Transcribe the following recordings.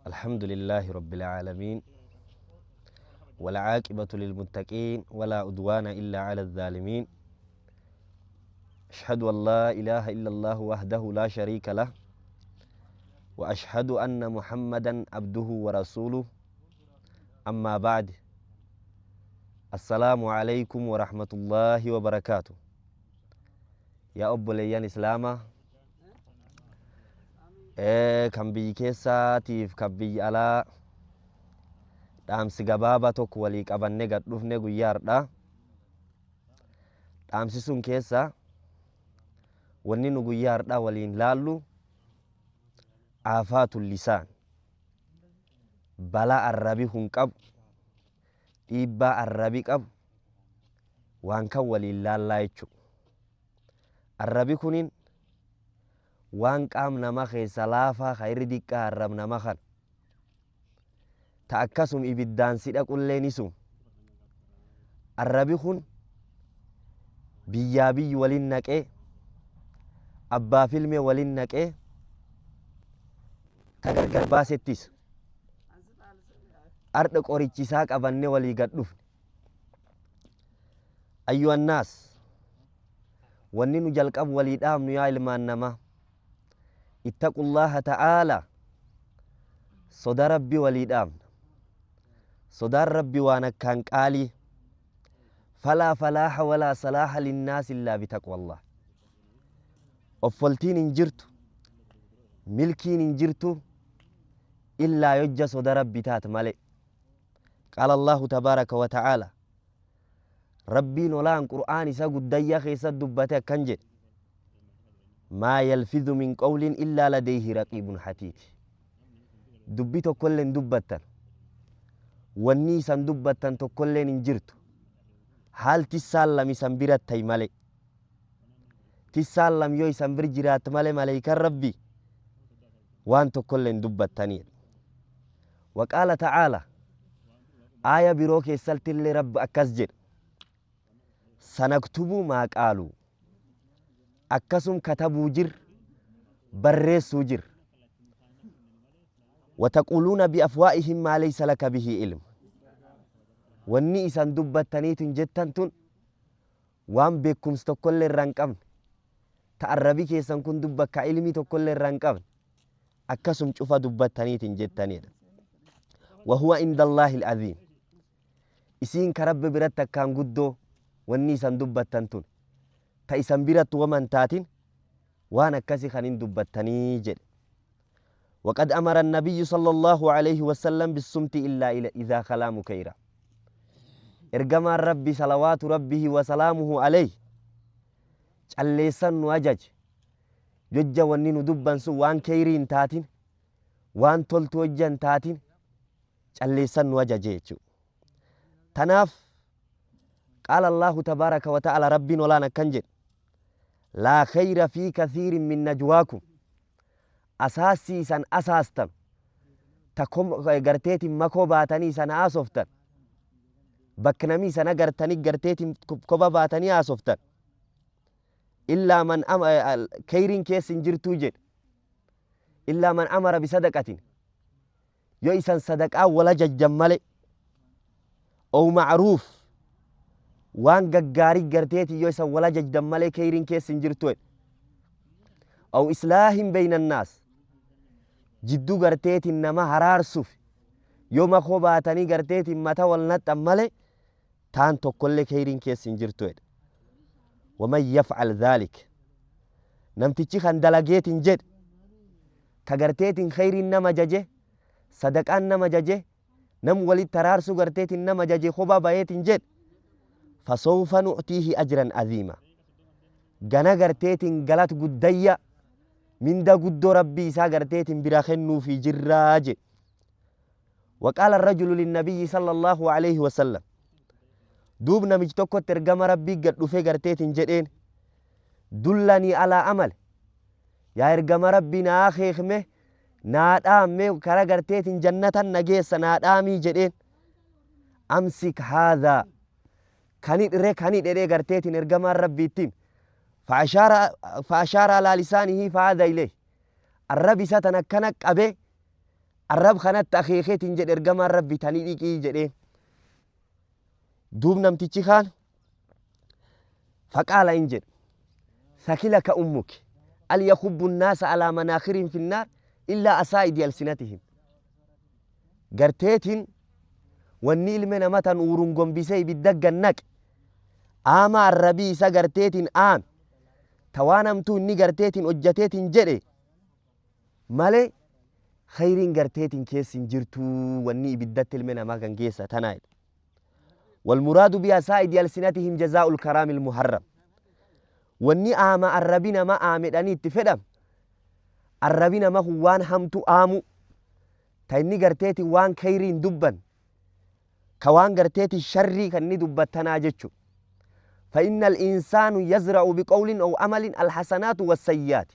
الحمد لله رب العالمين، والعاقبة للمتقين، ولا عدوان إلا على الظالمين. أشهد أن لا إله إلا الله وحده لا شريك له، وأشهد أن محمدا عبده ورسوله. أما بعد، السلام عليكم ورحمة الله وبركاته. Yaa obboleeyyan Islaamaa kan biyyi keessaatiif kan biyya alaa, dhaamsi gabaabaa tokko walii qabanne gad dhufne guyyaa har'aa. Dhaamsi sun keessa wanni nu guyyaa har'aa waliin laallu آفات اللسان, balaa arrabi kun qabu, dhiibbaa arrabi qabu, waan kan waliin laallaa jechuudha. Arrabi kunin waan qaam nama keessa laafaa ka irri diqqaa arrab nama kana ta akkasum ibiddaan si dhaqullee ni sun. Arrabi kun biyyaa biyyi waliin naqee, abbaa filmee waliin naqee, ta gargar baasettis. Ardha qorichisaa qabanne walii gad dhufne. أيها الناس, wanni nu jalqabu walii dhaamnu, yaa ilmaan namaa, اتقوا الله تعالى, soda Rabbi walii dhaamna. Sodaan Rabbi waan akkaan qaalii. فلا فلاح ولا صلاح للناس إلا بتقوى الله. Offoltiin hin jirtu, milkiin hin jirtu, illaa yojja soda Rabbi taat male. قال الله تبارك وتعالى, Rabbiin olaan Qur'aan isa guddayyaa keessa dubbate akkan jedhe: ما يلفظ من قول إلا لديه رقيب عتيد. Dubbii tokkolleen dubbattan, wanni isan dubbattan tokkolleen hin jirtu, haal tissaan lam isan biratti male. Tissaan lam yoo isan bir jiraat male, maleeykan Rabbi, waan tokkolleen dubbattaniidha. وقال تعالى, aaya biroo keessattillee Rabbi akkas jedhe: سنكتب ما قالوا, akkasum katabuu jir, barreessuu jir. وتقولون بأفواههم ما ليس لك به علم. Wanni isan dubbattaniitun jettan tun waan beekumsi tokkollee irraa hin qabne, ta arrabii keessan kun dubbakka ilmii tokkollee irraa hin qabne, akkasum cufa dubbattaniitin jettanidha. وهو عند الله العظيم. Isiin ka Rabbi biratti akkaan guddoo. Wanni isan dubbattan tun ta isan biratti waman taatin, waan akkasi kan hin dubbattanii jedhe. وقد أمر النبي صلى الله عليه وسلم بالصمت إلا إذا خلا مكيرا. Ergamaan Rabbi صلوات ربه وسلامه عليه calleessan nu ajaj, jojja wanni nu dubban sun waan keyrii hin taatin, waan toltu hojja hin taatin, calleessan nu ajaje jechuu. Tanaaf قال الله تبارك وتعالى, Rabbiin olaan akkan jedhe: لا خير في كثير من نجواكم. Asaasii isan asaastan, ta garteetin makoo baatanii isan haasoftan, bakka namii isan agartanii garteetin koba baatanii haasoftan, إلا من keyriin keessa hin jirtuu jedhe, إلا من أمر بصدقة, yoo isan sadaqaa wala jajjan male, أو معروف, waan gaggaarii garteeti yoo isan wala jajjan malee, keyriin keessa hin jirtu jedhe, أو إصلاح بين الناس, jidduu garteetin nama haraarsuuf yoo makoo baatanii garteetin mata wal naxxan male, taan tokkollee keyriin keessa hin jirtu jedhe. ومن يفعل ذلك, namtichi kan dalageetin jedhe, ka garteetin kheyriin nama jaje, sadaqaan nama jaje, nam walitti araarsuu garteetin nama jaje, kophaa bayeetin jedhe, فسوف نؤتيه أجرا عظيما, gana garteetin galat guddayya, minda guddoo Rabbii isaa garteetin bira kennuufi jirraa jedhe. وقال الرجل للنبي صلى الله عليه وسلم, duub namichi tokkotti ergama Rabbii gad dhufe garteetin jedheen: دلني على عمل, yaa ergama Rabbii, naa keekme, naa dhaamme, kara garteetin jannatan nageessa naa dhaamii jedheen. أمسك هذا, kani dhire, kani dhedhee garteetin ergamaan Rabbiittiin. فأشار على لسانه فعاد إليه, arrab isa tan akkana qabe. Arrab kanatti akeekeetiin jedhe ergamaan Rabbi tani dhiqii jedheen. Duub namtichi kaan faqaala in jedhe sakilaka ummuki al yakubbu nnaasa alaa manaakhirihim finnaar illaa asaa'idi alsinatihim. Garteetiin wanni ilme nama tan uurun gombisee ibidda gad naqe aama arrabii isa garteetiin aame ta waan hamtuu inni garteetiin hojjateetiin jedhe malee khayriin garteetiin keessa hin jirtuu wanni ibiddatti ilme namaa kan geessa tanaa jedhe. Walmuraadu bi asaa'idi alsinatihim jazaa'ul karaamil muharram. Wanni aama arrabi nama aamedhanii itti fedham arrabi nama kun waan hamtu aamuu ta inni garteetiin waan khayrii hin dubban ka waan garteetiin sharrii kan inni dubbattanaa jechu. فإن الإنسان يزرع بقول أو عمل الحسنات والسيئات.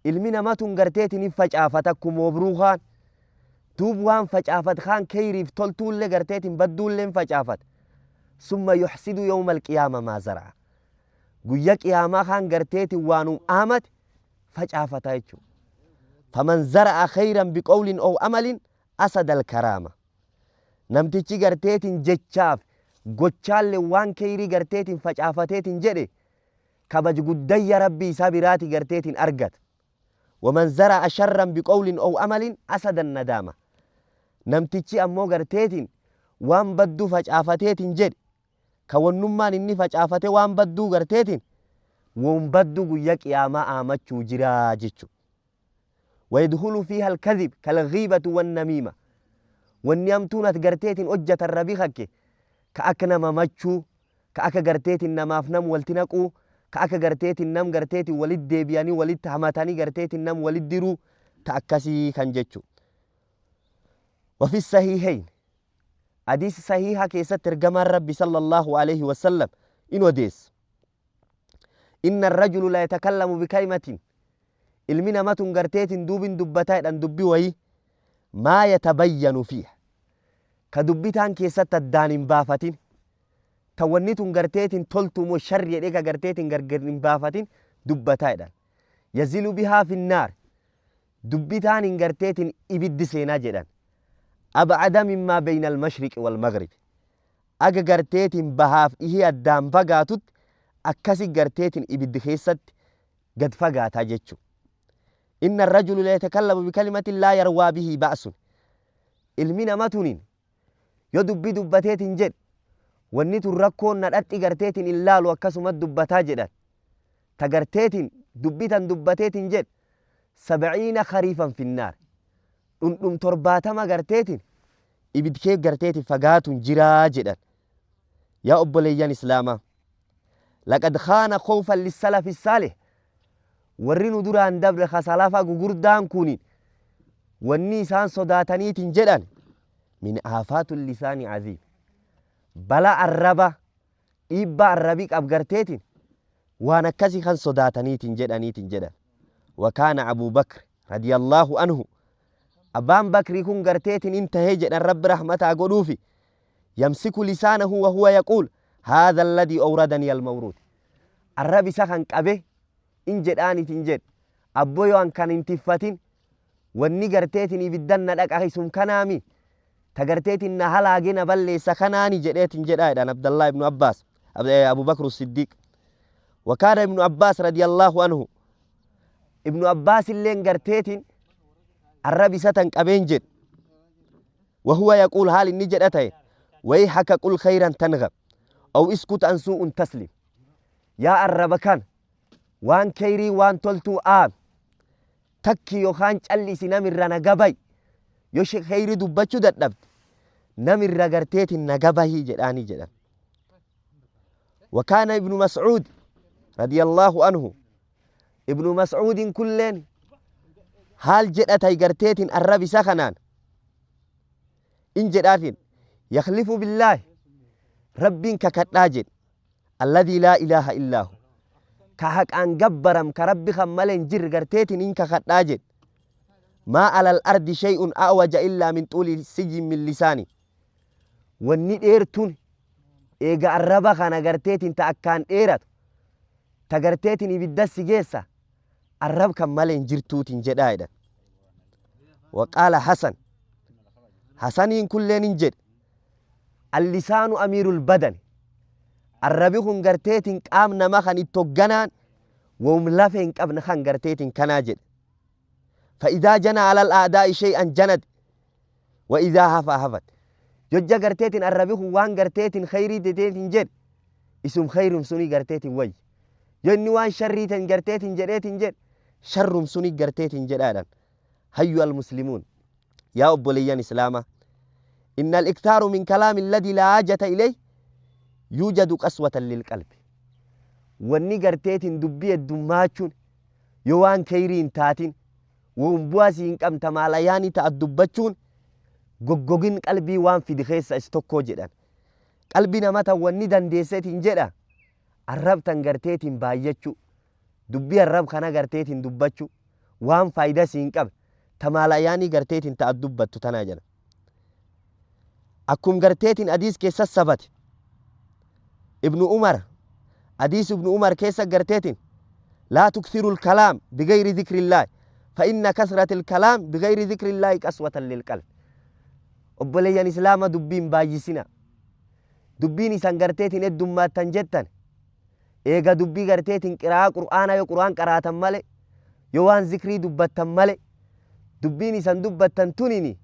Ilmi namaa tun garteetiin hin facaafata akkuma obruu kaan. Duub waan facaafat kaan keyriif toltuullee garteetiin badduullee hin facaafat. Summa yuhsidu yawma alqiyaama maa zara'a. Guyya qiyaamaa kaan garteetiin waanum aamate facaafata jechuudha. Faman zara'a khayran biqawlin ow amalin asada alkaraama. Namtichi garteetiin jechaaf gochaalle waan keyrii garteetiin facaafateetiin jedhe kabaj guddayya Rabbii isaa biraati garteetiin argata. Waman zara'a sharran biqawlin ow amalin asada nadaama. Namtichi ammoo garteetiin waan badduu facaafateetiin jedhe ka wannummaan inni facaafate waan badduu garteetiin woon badduu guyya qiyaamaa aamachuu jiraa jechu. Wayadkhulu fiiha alkadhib kalghiibatu wannamiima. Wanni hamtuun at garteetiin hojjatan rabi kakke ka akka nama machuu, ka akka garteetiin namaaf nam walti naquu, ka akka garteetiin nam garteetiin walit deebi'anii walitti hamatanii garteetiin nam walit diruu ta akkasii kan jechu. Wafi sahiihayn hadiisa sahiiha keessatti ergamaan Rabbi sallallahu alaihi wasallam in odeessa. Inna rajulu la yatakallamu bikalimatin ilmi nama tun garteetiin duubin dubbataa jedhan dubbi wayii maa yatabayyanu fiiha ka dubbi taan keessatti addaan hin baafatin ta wanni tun garteetiin toltuu moo sharri jedhee ka garteetiin gargar hin baafatin dubbataa jedhan. Yazilu bihaa finnaar dubbi taan hin garteetiin ibiddi seenaa jedhan. Ab'ada mimmaa beeyna al-mashriqi wal maghribi. Aga garteetiin bahaaf dhihii addaan fagaatutti akkasi garteetiin ibiddi keessatti gad fagaataa jechu. Inna ar-rajulu la yatakallamu bikalimatin laa yarwaa bihi ba'sun. Ilmi nama tunin yo dubbi dubbateetiin jedhe wanni tun rakkoon na dhaxxi garteetiin hin laalu akkasumas dubbataa jedhan. Ta garteetiin dubbi tan dubbateetiin jedhe sab'iina khariifan finnaar. Dhundhum 70 garteetiin ibid kee garteetiin fagaatuun jiraa jedhan. Yaa obboleeyyan Islaamaa. Laqad kaana khawfan lissalafi saalih. Warri nu duraan dabre ka salafa gugurdaan kunin wanni isaan sodaataniitiin jedhan min aafaatul lisaani aziim. Bala arraba dhiibbaa arrabii qab garteetiin waan akkasii kan sodaataniitiin jedhaniitiin jedhan. Wakaana Abuu Bakr radiyallahu anhu abbaan Bakrii kun garteetiin in tahee jedhan Rabbi rahmataa godhuufi yamsiku lisaanahu wa huwa yaquul haadha alladii awradanii almawruud. Arrab isa kan qabe in jedhaaniitiin jedhe abbo yoo an kan hin tiffatin wanni garteetiin ibiddan na dhaqa isum kanaami ta garteetiin na halaage na balleessa kanaani jedheetiin jedhaa jedhan Abdallah ibnu Abbaas Abu Bakr Siddiq. Wakaana ibnu Abbaas radiyallahu anhu ibnu Abbaas illeen garteetiin arrab isa tan qabeen jedhe wahuwa yaquul haal inni jedha ta'e wayhaka qul khayran tanghab aw iskut an suu'un taslim. Yaa arraba kan waan keyrii waan toltuu aami takki yookaan callisi namirra naga bayi yoo kheyrii dubbachuu dadhabde namirra garteetiin naga bahii jedhaanii jedhan. Wakaana ibnu Mas'uud radiyallahu anhu ibnu Mas'uudin kulleen haal jedha tay garteetiin arrab isa kanaan in jedhaatiin yakhlifu billaahi rabbiin kakadhaa jedhe alladhii laa ilaaha illaahu ka haqaan gabbaram ka rabbi kan malee hin jirre garteetiin in kakadhaa jedhe maa alal ardi shay'un a'waja illaa min xuuli sijyin min lisaani wanni dheertuun eega arraba kana garteetiin ta akkaan dheeratu ta garteetiin ibidda si geessa arrab kan malee hin jirtuutiin jedhaa jedhan. Waqaala Hasan, Hasaniin kulleen hin jedhe, Allisaanu amiirul badani, arrabi kun garteetiin qaam nama kan itti hogganaan wahum lafe hin qabne kan garteetiin kanaa jedhe. Fa'idaa jana alal aadaa'i shay'an janat wa idaa hafa hafat. Jojja garteetiin arrabi kun waan garteetiin khayrii teteetiin jedhe isum khayrum sunii garteetiin wayya. Yoo inni waan sharrii tan garteetiin jedheetiin jedhe sharrum sunii garteetiin jedhaadhan. Hayyu al-muslimuun. Yaa obboleeyyan Islaamaa. Inna al-iktaaru min kalaami alladhi laa haajata ilayhi yuujadu qaswatan lilqalbi. Wanni garteetiin dubbii heddummaachuun yoo waan kheyrii hin taatin wohum bu'aa sii hin qabne ta maalayaanii ta'a dubbachuun goggogin qalbii waan fidi keessa is tokkoo jedhan. Qalbii nama tan wanni dandeesseetiin jedha arrab tan garteetiin baayyachuu dubbii arrab kana garteetiin dubbachuu waan faayida sii hin qabne ta maalayaanii garteetiin ta'a dubbattu tanaa jedha. Akkum garteetiin hadiis keessa sabate Ibnu Umar hadiis Ibnu Umar keessa garteetiin laa tuksiru lkalaam bigayri zikrillahi fa inna kasrati lkalaam bigayri zikrillahi qaswatan lilqalb. Obboleeyyan Islaama, dubbiin baay'isina. Dubbiin isan garteetiin heddummaattan jettan eega dubbii garteetiin qiraa'aa Qur'aanaa yoo Qur'aan qaraatan male, yoo waan zikrii dubbattan male, dubbiin isan dubbattan tunini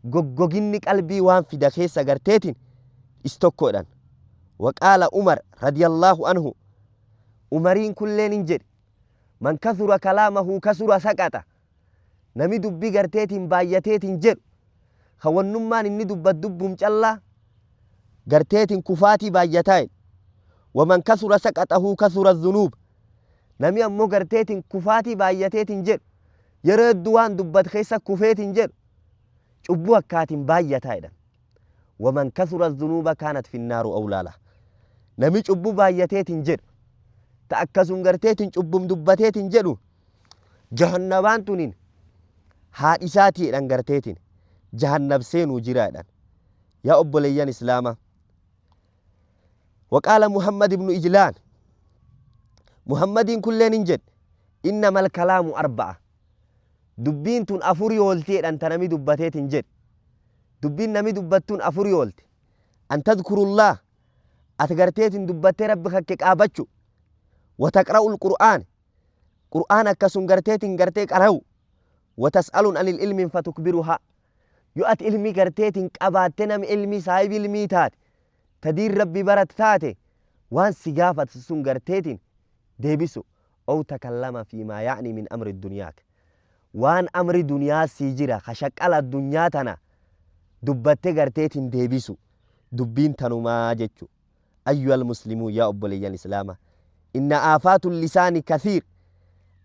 goggoginni qalbii waan fida keessa garteetiin is tokkodhan. Waqaala Umar radiyallahu anhu, Umariin kulleen hin jedhe, man kasura kalaamahu kasura saqaxa. Nami dubbii garteetiin baay'ateetiin jedhu ka wannummaan inni dubbat dubbum callaa garteetiin kufaatii baay'ataa jedhe. Waman kasura saqaxahu kasura dhunuub. Nami ammoo garteetiin kufaatii baay'ateetiin jedhu yeroo hedduu waan dubbat keessa kufeetiin jedhu cubbuu akkaatiin baay'ataa jedhan. Waman kasura dhunuuba kaanat finnaaru awlaala. Nami cubbuu baay'ateetiin jedhu ta akkasum garteetiin cubbum dubbateetiin jedhu jahannabaan tunin haadhi isaatii jedhan, garteetiin jahannab seenuu jira jedhan. Yaa obboleeyyan Islaamaa. Waqaala Muhammad ibnu Ijlaan, Muhammadiin kulleen hin jedhe, innamal kalaamu arba'a. Dubbiin tun afuri oolti jedhan, ta nami dubbateetiin jedhe. Dubbiin nami dubbattuun afuri oolti. An tadhkurullah, ati garteetiin dubbattee Rabbi kakke qaabachu. Wa taqra'ul Qur'aan, Qur'aan akkasum garteetiin gartee qara'u. Wa tas'alun anil ilmin fatukbiruhaa. Yoo ati ilmii garteetiin qabaatte, nami ilmii saahibi ilmii taate, ta diin Rabbi barat taate, waan si gaafatu sun garteetiin deebisu. Ow takallama fi maa ya'ni min amri duniyaak. Waan amri duniyaa sii jira ka shaqqala addunyaa tana dubbatte garteetiin deebisu. Dubbiin tanumaa jechu. Ayyuhal muslimuun, yaa obboleeyyan Islaama. Inna aafaatul lisaani kathiir.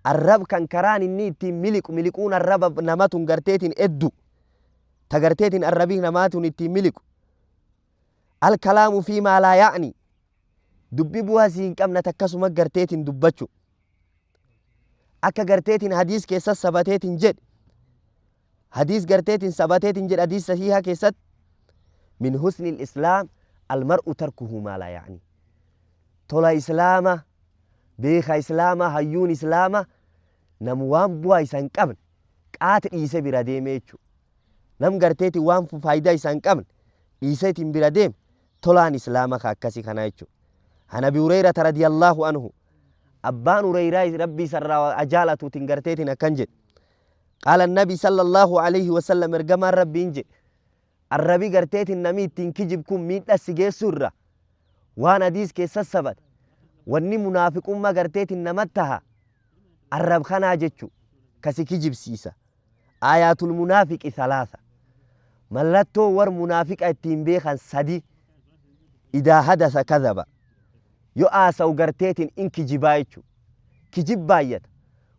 Arrab kan karaan inni ittiin miliqu miliquun arraba namatun garteetiin eddu. Ta garteetiin arrabii namaatun ittiin miliqu. Al kalaamu fi maa laa ya'ni. Dubbi bu'aa sii hin qabne akkasuma garteetiin dubbachu. Akka garteetiin hadiis keessa sabateetiin jedhe. Hadiis garteetiin sabateetiin jedhe hadiis sahiiha keessatti, min husni islaam almar'u tarkuhu maa laa ya'ni. Tola Islaama, beeka Islaama, hayyuun Islaama nam waan bu'aa isa hin qabne qaata dhiise bira deeme jechuudha. Nam garteetiin waan faayidaa isa hin qabne dhiiseetiin bira deeme tolaan Islaama ka akkasii kanaa jechuudha. An Abi Hurayrata radiyallahu anhu, abbaan Hureyraa Rabbi isarraa ajaalatuutiin garteetiin akkan jedhe. Qaala Nabi sallallahu alayhi wasallam, ergamaan Rabbiin jedhe, arrabi garteetiin nami ittiin kijib kun miidha si geessu irra waan hadiis keessa sabate wanni munaafiqummaa garteetiin nama taha arrab kanaa jechu kasi kijibsiisa. Aayatul munaafiqi salaasa, mallattoo war munaafiqa ittiin beekan sadi. Idaa hadasa kadhaba, yo aasawu garteetiin in kijibaa jechu, kijib baay'ata.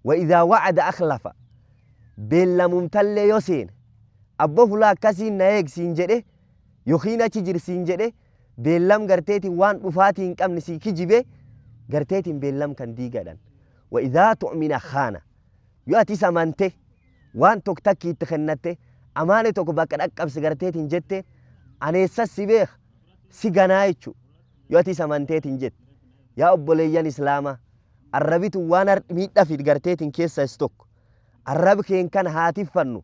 Wa idaa wa'ada akhlafa, beellamumtallee yo seene, abbo fulaa akkasiin na eeg siin jedhe yookiin achi jir siin jedhe, beellam garteetiin waan dhufaatii hin qabne sii kijibe garteetiin beellam kan diigadhan. Wa idaa tu'mina khaana, yoo atis amante waan tokko takki itti kennatte, amaane tokko bakka dhaqqabsi garteetiin jette, aneessas si beeka si ganaa jechu yoo atis amanteetiin jette. Yaa obboleeyyan Islaamaa, arrabitu waan miidha fid garteetiin keessa is tokko. Arrab keen kan haa tiffannu.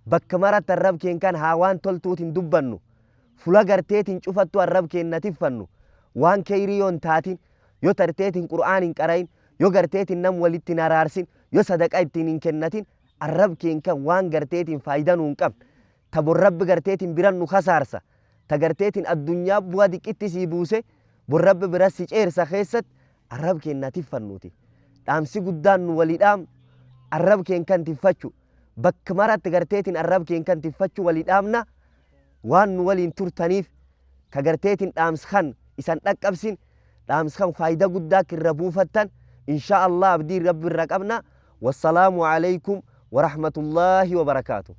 Bakka maratti arrab keen kan haa waan toltuutiin dubbannu. Fula garteetiin cufattu arrab keenna tiffannu. Waan keyrii yoo hin taatin, yoo tarteetiin Qur'aan hin qara'in, yoo garteetiin nam walitti hin araarsin, yoo sadaqa ittiin hin kennatin, arrab keen kan waan garteetiin faayida nuu hin qabne, ta bor Rabbi garteetiin biran nu kasaarsa, ta garteetiin addunyaa bu'a diqitti sii buuse, bor Rabbi bira si ceersa keessatti arrab keenna tiffannuuti. Dhaamsi guddaan nu walii dhaamnu arrab keen kan tiffachu. Bakka maratti garteetiin arrab keen kan tiffachu walii dhaamna. Waan nu waliin turtaniif, ka garteetiin dhaams kan isan dhaqqabsin, dhaams kan faayida guddaa akka irra buufattan insha Allah abdii Rabbi irra qabna. Wassalaamu alaikum warahmatullaahi wabarakaatu.